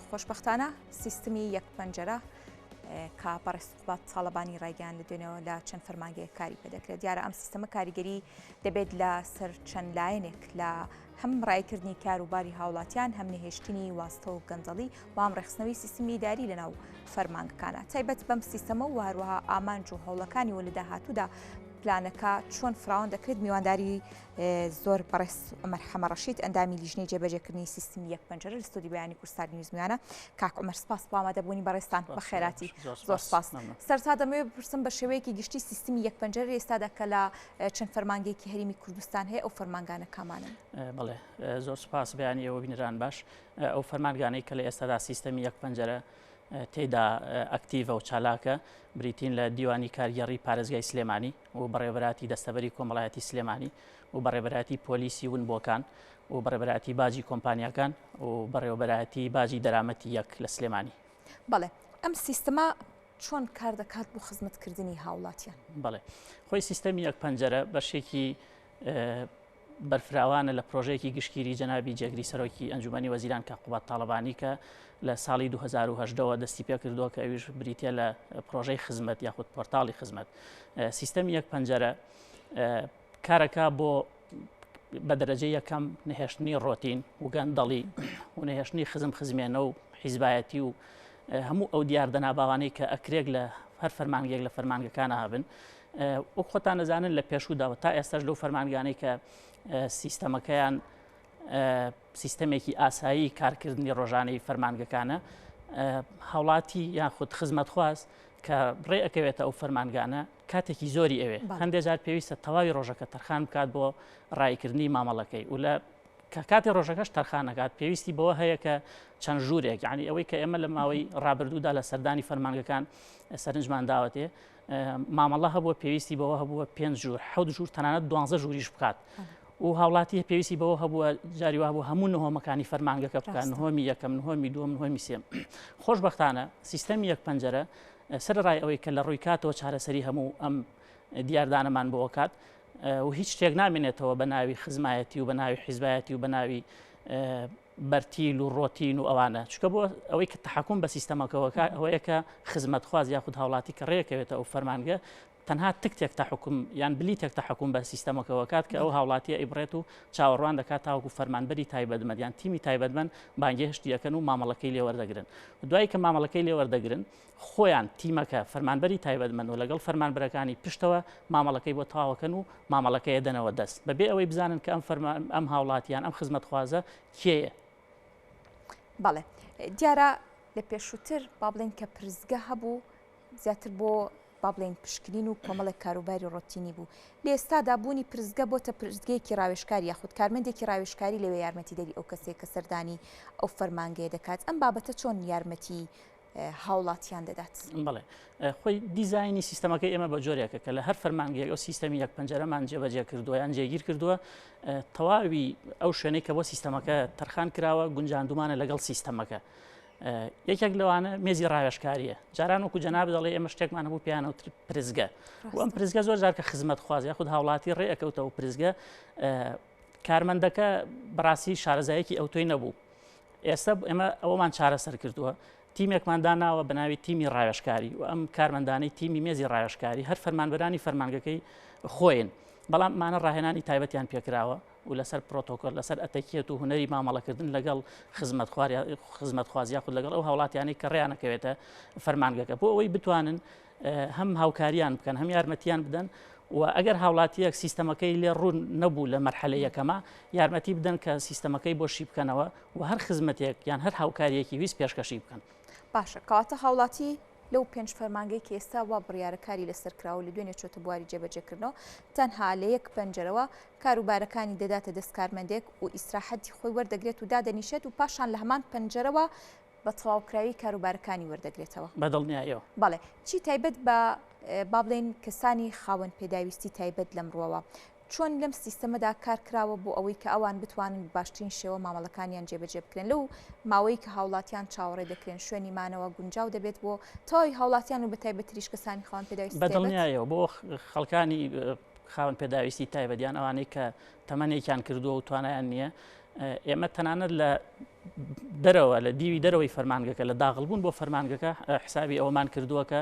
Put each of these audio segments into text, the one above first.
خۆشبەختانە سیستمی یەک پەنجەرە کە بەڕێز قوباد تاڵەبانی ڕایگەیان لە دوێنێوە لە چەند فەرمانگەیەک کاری پێدەکرێت دیارە ئەم سیستەمە کاریگەری دەبێت لە سەر چەند لایەنێک لە هەم ڕایکردنی کاروباری هاوڵاتیان هەم نەهێشتنی واستە و گەندەڵی وام ڕێخستنەوەی سیستمی ئیداری لەناو فەرمانگەکانە تایبەت بەم سیستەمە و هەروەها ئامانج و هەوڵەکانی و لە داهاتوودا پلانەکە چۆن فراوان دەکرێت میوانداری زۆر بەڕێز عومەر حەمەڕەشید ئەندامی لیژنەی جێبەجێکردنی سیستمی یەک پەنجەرە لە ستۆدیۆی بەیانی کوردستان نیوز میوانە. کاک عومەر سپاس بۆ ئامادەبوونی بەڕێزتان بەخێراتی زۆر سپاس. سەرەتا دەمەوێت بپرسم بە شێوەیەکی گشتی سیستمی یەک پەنجەرە لە ئێستادا کە لە چەند فەرمانگەیەکی هەرێمی کوردستان هەیە ئەو فەرمانگانە کامانەن؟ بەڵێ زۆر سپاس بەیانی ئێوە بینەران باش. ئەو فەرمانگانەی کە لە ئێستادا سیستەمی یەک پەنجەرە تێیدا ئەکتیڤە و چالاکە بریتین لە دیوانی کارگێڕی پارێزگای سلێمانی، و بەڕێوەبەرایەتی دەستەبەری کۆمەڵایەتی سلێمانی و بەڕێوەبەرایەتی پۆلیسی ونبووەکان و بەڕێوەبەرایەتی باجی کۆمپانیاکان و بەڕێوەبەرایەتی باجی دەرامەتی یەک لە سلێمانی. بەڵێ ئەم سیستمە چۆن کار دەکات بۆ خزمەتکردنی هاوڵاتیان؟ بەڵێ خۆی سیستەمی یەک پەنجەرە بەشێکی بەرفراوانە لە پرۆژەیەکی گشتگیری جەنابی جێگری سەرۆکی ئەنجومەنی وەزیران کاک قوباد تاڵەبانی کە لە ساڵی 2018 ەوە دەستی پێکردووە کە ئەویش بریتە لە پرۆژەی خزمەت یاخود پۆرتاڵی خزمەت سیستەمی یەک پەنجەرە کارەکە بۆ بە دەرەجە یەکەم نەهێشتنی ڕۆتین و گەندەڵی و نەهێشتنی خزم خزمێنە و حیزبایەتی و هەموو ئەو دیاردە ناباوانەی کە ئەکرێک لە هەر فەرمانگەیەک لە فەرمانگەکانە هەبن وەک خۆتان دەزانن لە پێشوودا و تا ئێستاش لەو فەرمانگانەی کە سیستەمەکەیان سیستەمێکی ئاسایی کارکردنی ڕۆژانەی فەرمانگەکانە هاوڵاتی یاخود خزمەتخواز کە ڕێ ئەکەوێتە ئەو فەرمانگانە کاتێکی زۆری ئەوێ هەندێک جار پێویستە تەواوی ڕۆژەکە تەرخان بکات بۆ ڕایکردنی مامەڵەکەی و لە کە کاتی ڕۆژەکەش تەرخان ئەکات پێویستی بەوە هەیە کە چەند ژوورێک یعنی ئەوەی کە ئێمە لە ماوەی ڕابردوودا لە سەردانی فەرمانگەکان سەرنجمان داوەتێ مامەڵە هەبووە پێویستی بەوە هەبووە پێنج ژوور حەوت ژوور تەنانەت دوانزە ژووریش بکات و هاوڵاتی پێویستی بەوە هەبووە جاری وا بوو هەموو نهۆمەکانی فەرمانگەکە بکات نهۆمی یەکەم نهۆمی دووەم نهۆمی سێم خۆشببختانە سیستەمی یەک پەنجەرە سەرڕای ئەوەی کە لە ڕووی کاتەوە چارەسەری هەموو ئەم دیاردانەمان بۆ کات و هیچ شتێک نامێنێتەوە بە ناوی خزمایەتی و بە ناوی حیزبایەتی و بە ناوی بەرتیل و ڕۆتین و ئەوانە چکە بۆ ئەوەی کە تحکم بە سیستەمەکەەوە ئەوەیە کە خزمەتخواز یاخود هاوڵاتی کە ڕێکەوێتە ئەو فەرمانگە تەنها تکتێک تحکم یان بلیتێک تحکم بە سیستەمەکەەوە کات کە ئەو هاوڵاتیە ئیبڕێت و چاوەڕوان دەکات تاوەکو فەرمانبەری تایبەتمەند یان تیمی تایبەتمەند بانگهێشتی ئەکەن و مامەڵەکەی لێوەردەگرن دوای کە مامەڵەکەی لێوەردەگرن خۆیان تیمەکە فەرمانبەری تایبەتمەند و لەگەڵ فەرمانبەرەکانی پشتەوە مامەڵەکەی بۆ تەواوەکەن و مامەڵەکەی ئەدەنەوە دەست بەبێ ئەوەی بزانن کە ئەم فەرمان ئەم هاوڵاتی یان ئەم خزمەتخوازە کێیە. بەڵێ دیارە لە پێشووتر با بڵێین کە پرسگە هەبوو زیاتر بۆ با بڵێین پشکنین و کۆمەڵێک کاروباری ڕۆتینی بوو لە ئێستادا بوونی پرسگە بۆتە پرسگەیەکی ڕاوێژکار یاخود کارمەندێکی ڕاوێژکاری لەوێ یارمەتیدەری ئەو کەسەیە کە سەردانی ئەو فەرمانگەیە دەکات ئەم بابەتە چۆن یارمەتی هاوڵاتیان دەدات. بەڵێ خۆی دیزایانی سیستەمەکەی ئێمە بە جۆرێکە کە لە هەر فەرمانگەیەک ئەو سیستەمی یەک پەنجەرەمان جێبەجێ کردووە یان جێگیر کردووە تەواوی ئەو شوێنەی کە بۆ سیستەمەکە تەرخان کراوە گونجاندومانە لەگەڵ سیستەمەکە. یەکێک لەوانە مێزی ڕاوێژکاریە جاران وەکو جەناب دەڵێ ئێمە شتێکمان هەبوو پیانە پرزگە و ئەم پرزگە زۆر جار کە خزمەت خواز یاخود هاوڵاتی ڕێ ئەکەوتەوە پرزگە کارمەندەکە بەڕاستی شارەزایەکی ئەوتۆی نەبوو ئێستا ئێمە ئەوەمان چارەسەر کردووە تیمێکمان داناوە بە ناوی تیمی ڕاوێژکاری و ئەم کارمەندانەی تیمی مێزی ڕاوێژکاری هەر فەرمانبەرانی فەرمانگەکەی خۆین بەڵام مانە ڕاهێنانی تایبەتیان پێکراوە و لەسەر پرۆتۆکۆل لەسەر ئەتەکیەت و هونەری مامەڵەکردن لەگەڵ خزمەتخواز یاخود لەگەڵ ئەو هاوڵاتیانەی کە ڕێیانەکەوێتە فەرمانگەکە بۆ ئەوەی بتوانن هەم هاوکاریان بکەن هەم یارمەتیان بدەن و ئەگەر هاوڵاتیەک سیستەمەکەی لێ ڕوون نەبوو لە مەرحەلە یەکەما یارمەتی بدەن کە سیستەمەکەی بۆ شی بکەنەوە و هەر خزمەتێک یان هەر هاوکاریەکی ویست پێشکەشی بکەن. باشە کەواتە هاوڵاتی لەو پێنج فەرمانگەی کە ئێستا وا بڕیارە کاری لەسەر کراوە و لە دوێنێ چۆتە بواری جێبەجێکردنەوە تەنها لە یەک پەنجەرەوە کاروبارەکانی دەداتە دەست کارمەندێک و ئیسراحەتی خۆی وەردەگرێت و دادەنیشێت و پاشان لە هەمان پەنجەرەوە بە تەواوکراوی کاروبارەکانی وەردەگرێتەوە. بە دڵنیایەوە. بەڵێ. چی تایبەت بە با بڵێین کەسانی خاوەن پێداویستی تایبەت لەم ڕووەوە؟ چۆن لەم سیستەمەدا کار کراوە بۆ ئەوەی کە ئەوان بتوانن بە باشترین شێوە مامەڵەکانیان جێبەجێ بکرێن لەو ماوەی کە هاوڵاتیان چاوەڕێ دەکرێن شوێنی مانەوە گونجاو دەبێت بۆ تەواوی هاوڵاتیان و بە تایبەتریش کەسانی خاوەن پێداویستی بە تایبەت؟ دڵنیایەوە بۆ خەڵکانی خاوەن پێداویستی تایبەت یان ئەوانەی کە تەمەنێکیان کردووە و توانایان نییە. ئێمە تەنانەت لە دەرەوە لە دیوی دەرەوەی فەرمانگەکە لە داغڵبوون بۆ فەرمانگەکە حسابی ئەوەمان کردووە کە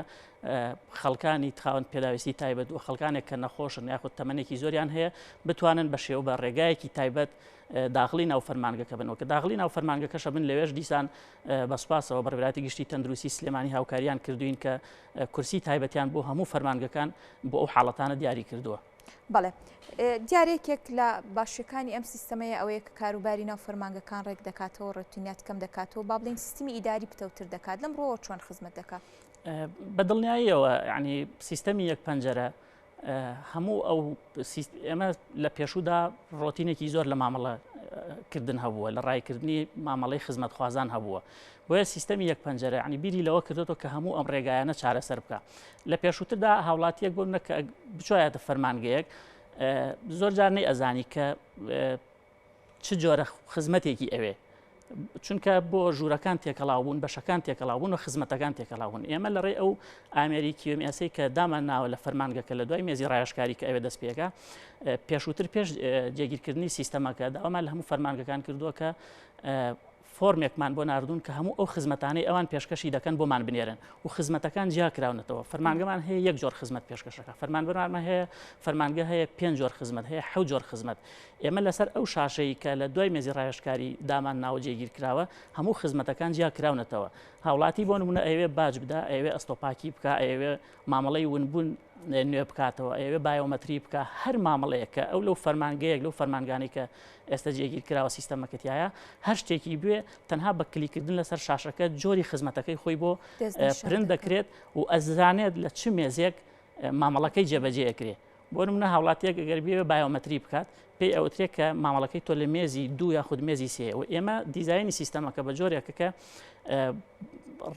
خەڵکانی خاوەن پێداویستی تایبەت و خەڵکانێک کە نەخۆشن یاخود تەمەنێکی زۆریان هەیە بتوانن بە شێوە بە ڕێگایەکی تایبەت داخلی ناو فەرمانگەکە بن و کە داخلی ناو فەرمانگەکەشە بن لەوێش دیسان بە سوپاسەوە بەڕێوەبەرایەتی گشتی تەندروستی سلێمانی هاوکاریان کردوین کە کورسی تایبەتیان بۆ هەموو فەرمانگەکان بۆ ئەو حاڵەتانە دیاری کردووە. بەڵێ دیارە یەکێک لە باشیەکانی ئەم سیستەمەیە ئەوەیە کە کاروباری ناو فەرمانگەکان ڕێک دەکاتەوە ڕۆتینات کەم دەکاتەوە با بڵێین سیستمی ئیداری پتەوتر دەکات لەم ڕووەوە چۆن خزمەت دەکات؟ بە دڵنیاییەوە یعنی سیستەمی یەک پەنجەرە هەموو ئەو ئێمە لە پێشوودا ڕۆتینێکی زۆر لە مامەڵە کردن هەبووە لە ڕایکردنی مامەڵەی خزمەتخوازان هەبووە بۆیە سیستەمی یەک پەنجەرە ینی بیری لەوە کردێتەوە کە هەموو ئەم ڕێگایانە چارەسەر بکە لە پێشووتردا هاوڵاتیەک بۆ نەکە بچایەتە فەرمانگەیەک زۆر جار نەی ئەزانی کە چ جۆرە خزمەتێکی ئەوێ چونکە بۆ ژوورەکان تێکەڵاو بوون بەشەکان تێکەڵاو بوون و خزمەتەکان تێکەڵاو بوون ئێمە لە ڕێی ئەو ئامێری QMS ەی کە دامان ناوە لە فەرمانگەکە لە دوای مێزی ڕایەشکاری کە ئەوێ دەست پێکا پێشووتر پێش جێگیرکردنی سیستەمەکە داوامان لە هەموو فەرمانگەکان کردووە کە فۆرمێکمان بۆ ناردوون کە هەموو ئەو خزمەتانەی ئەوان پێشکەشی دەکەن بۆمان بنێرن و خزمەتەکان جیا کراونەتەوە فەرمانگەمان هەیە یەک جۆر خزمەت پێشکەشەکە فەرمانبەرمان هەیە فەرمانگە هەیە پێنج جۆر خزمەت هەیە حەوت جۆر خزمەت ئێمە لەسەر ئەو شاشەی کە لە دوای مێزی ڕاوێژکاری دامان ناوە جێگیر کراوە، هەموو خزمەتەکان جیا کراونەتەوە. هاوڵاتی بۆ نموونە ئەیەوێ باج بدا، ئەیەوێ ئەستۆپاکی بکا، ئەیەوێ مامەڵەی ونبوون نوێ بکاتەوە، ئەیەوێ بایۆمەتری بکا، هەر مامەڵەیەک کە ئەو لەو فەرمانگەیەک لەو فەرمانگانەی کە ئێستا جێگیر کراوە سیستەمەکە تیایە، هەر شتێکی بوێ تەنها بە کلیککردن لەسەر شاشەکە جۆری خزمەتەکەی خۆی بۆ پرنت دەکرێت و ئەزانێت لە چ مێزێک مامەڵەکەی جێبەجێ ئەکرێ. بۆ نمونە هاوڵاتیەک ئەگەر بیەوێ بایۆمەتری بکات پێی ئەوترێ کە مامەڵەکەی تۆ لە مێزی دوو یاخود مێزی سێ و ئێمە دیزایانی سیستەمەکە بە جۆرێکە کە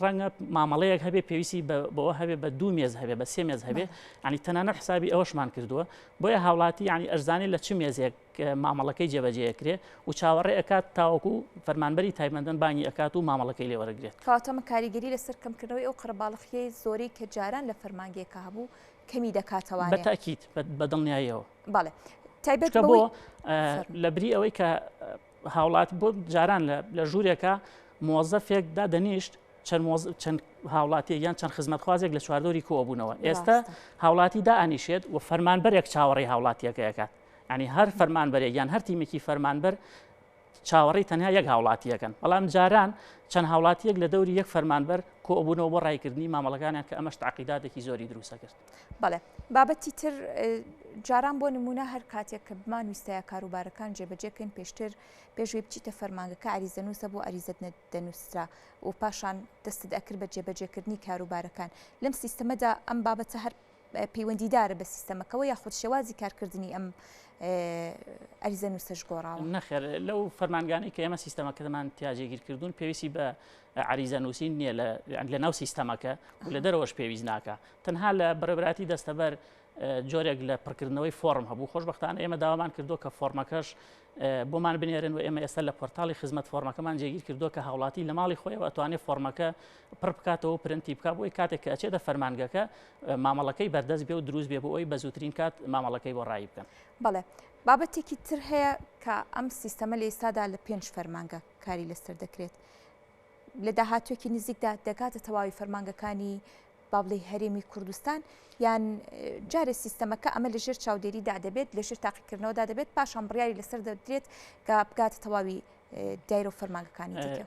ڕەنگە مامەڵەیەک هەبێ پێویستی بەوە هەبێ بە دوو مێز هەبێ بە سێ مێز هەبێ ینی تەنانەت حسابی ئەوەشمان کردووە بۆیە هاوڵاتی ینی ئەرزانێت لە چ مێزێک مامەڵەکەی جێبەجێ ئەکرێ و چاوەڕێ ئەکات تاوەکو فەرمانبەری تایبەتمەند بانگی ئەکات و مامەڵەکەی لێ وەرەگرێت. کەواتە ئەمە کاریگەری لەسەر کەمکردنەوەی ئەو قەرەباڵخییەی زۆرەی کە جاران لە فەرمانگەیەکا هەبوو کەمی دەکاتەوانێ؟ بە تەئکید، بە دڵنیاییەوە. بەڵێ. تایبەت چونکە بۆ لە بری ئەوەی کە هاوڵاتی بۆ جاران لە ژوورێکا مۆزەفێک دادەنیشت چەند هاوڵاتیەک یان چەند خزمەتخوازێک لە چواردەوری کۆبوونەوە ئێستا هاوڵاتی دائەنیشێت و فەرمانبەرێک چاوەڕێی هاوڵاتیەکەیەکات ینی هەر فەرمانبەرێک یان هەر تیمێکی فەرمانبەر چاوەڕێی تەنها یەک هاوڵاتیەکەن بەڵام جاران چەند هاوڵاتیەک لە دەوری یەک فەرمانبەر کۆبوونەوە بۆ ڕایکردنی مامەڵەکانیان کە ئەمەش تاقیداتێکی زۆری دروستە کرد. بەڵێ بابەتی تر جاران بۆ نمونە هەر کاتێک کە بمان ویستایە کاروبارەکان جێبەجێکەین پێشتر پێشوی بچیتە فەرمانگەکە عریزەنووسە بۆ عریزەت دەنووسرا و پاشان دەستت ئەکرد بە جێبەجێکردنی کاروبارەکان لەم سیستەمەدا ئەم بابەتە هەر پەیوەندیدارە بە سیستەمەکەوە یاخود شێوازی کارکردنی ئەم عریزەنووسەش گۆڕاوە؟ نەخێر لەو فەرمانگانەی کە ئێمە سیستەمەکەمان تیا جێگیر کردوون پێویستی بە عریزەنووسین نییە لە ناو سیستەمەکە و لە دەرەوەش پێویست ناکە تەنها لە بەڕێوەبەرایەتی دەستەبەر جۆرێک لە پڕکردنەوەی فۆڕم هەبوو خۆشبەختانە ئێمە داوامان کردووە کە فۆڕمەکەش بۆمان بنێرن و ئێمە ئێستا لە پۆرتاڵی خزمەت فۆرمەکەمان جێگیر کردووە کە هاوڵاتی لە ماڵی خۆیەوە ئەتوانێت فۆرمەکە پڕ بکاتەوە و پرنتی بکات بۆی کاتێک کە ئەچێتە فەرمانگەکە مامەڵەکەی بەردەست بێ و دروست بێ بۆ ئەوی بە زووترین کات مامەڵەکەی بۆ ڕایی بکەن. بەڵێ بابەتێکی تر هەیە کە ئەم سیستەمە لە ئێستادا لە پێنج فەرمانگە کاری لەسەر دەکرێت لە داهاتوێکی نزیکدا دەگاتە تەواوی فەرمانگەکانی با بڵێی هەرێمی کوردستان یان جارێ سیستەمەکە ئەمە لەژێر چاودێریدا دەبێت لەژێر تاقیکردنەوەدا دەبێت پاشان بڕیاری لەسەر دەدرێت کە بگاتە تەواوی دایرە و فەرمانگەکانی دیکە.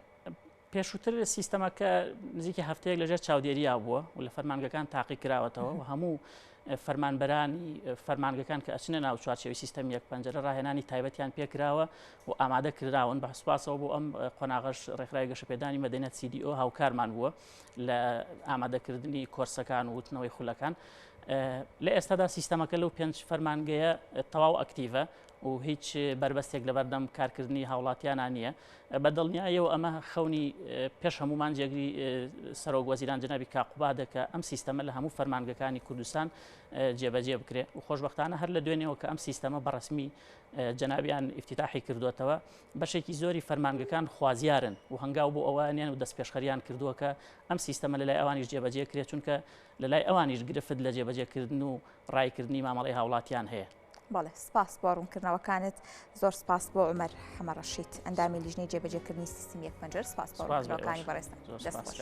پێشووتر سیستەمەکە نزیکی هەفتەیەک لەژێر چاودێریا بووە و لە فەرمانگەکان تاقی کراوەتەوە و هەموو فەرمانبەرانی فەرمانگەکان کە ئەچنە ناو چوارچێوەی سیستەمی یەک پەنجەرە ڕاهێنانی تایبەتیان پێکراوە و ئامادە کراون بە سوپاسەوە بۆ ئەم قۆناغەش ڕێکخراوی گەشەپێدانی مەدەنیەت CDO هاوکارمان بووە لە ئامادەکردنی کۆرسەکان و وتنەوەی خولەکان لە ئێستادا سیستەمەکە لەو پێنج فەرمانگەیە تەواو ئەکتیڤە و هیچ بەربەستێک لەبەردەم کارکردنی هاوڵاتیانە نییە بە دڵنیایەوە ئەمە خەونی پێش هەمومان جێگری سەرۆک وەزیران جنابی کاقوبادە کە ئەم سیستەمە لە هەموو فەرمانگەکانی کوردستان جێبەجێ بکرێ و خۆشببختانە هەر لە دوێنێەوە کە ئەم سیستەمە بەڕسمی جەنابیان ئیفتتاحی کردوێتەوە بەشێکی زۆری فەرمانگەکان خوازیارن و هەنگاو بۆ ئەوە ئەنێن و دەستپێشخەریان کردووە کە ئەم سیستەمە لەلای ئەوانیش جێبەجێ کرێت، چونکە لەلای ئەوانیش گرفت لە جێبەجێکردن و ڕایکردنی مامەڵەی هاوڵاتیان هەیە. بەڵێ سپاس بۆ ڕوونکردنەوەکانت زۆر سپاس بۆ عومەر حەمەڕەشید ئەندامی لیژنەی جێبەجێکردنی سیستمی یەک پەنجەر سپاس بۆ ڕوونکردنەوەکانی بەڕێزتان. دەست خۆش.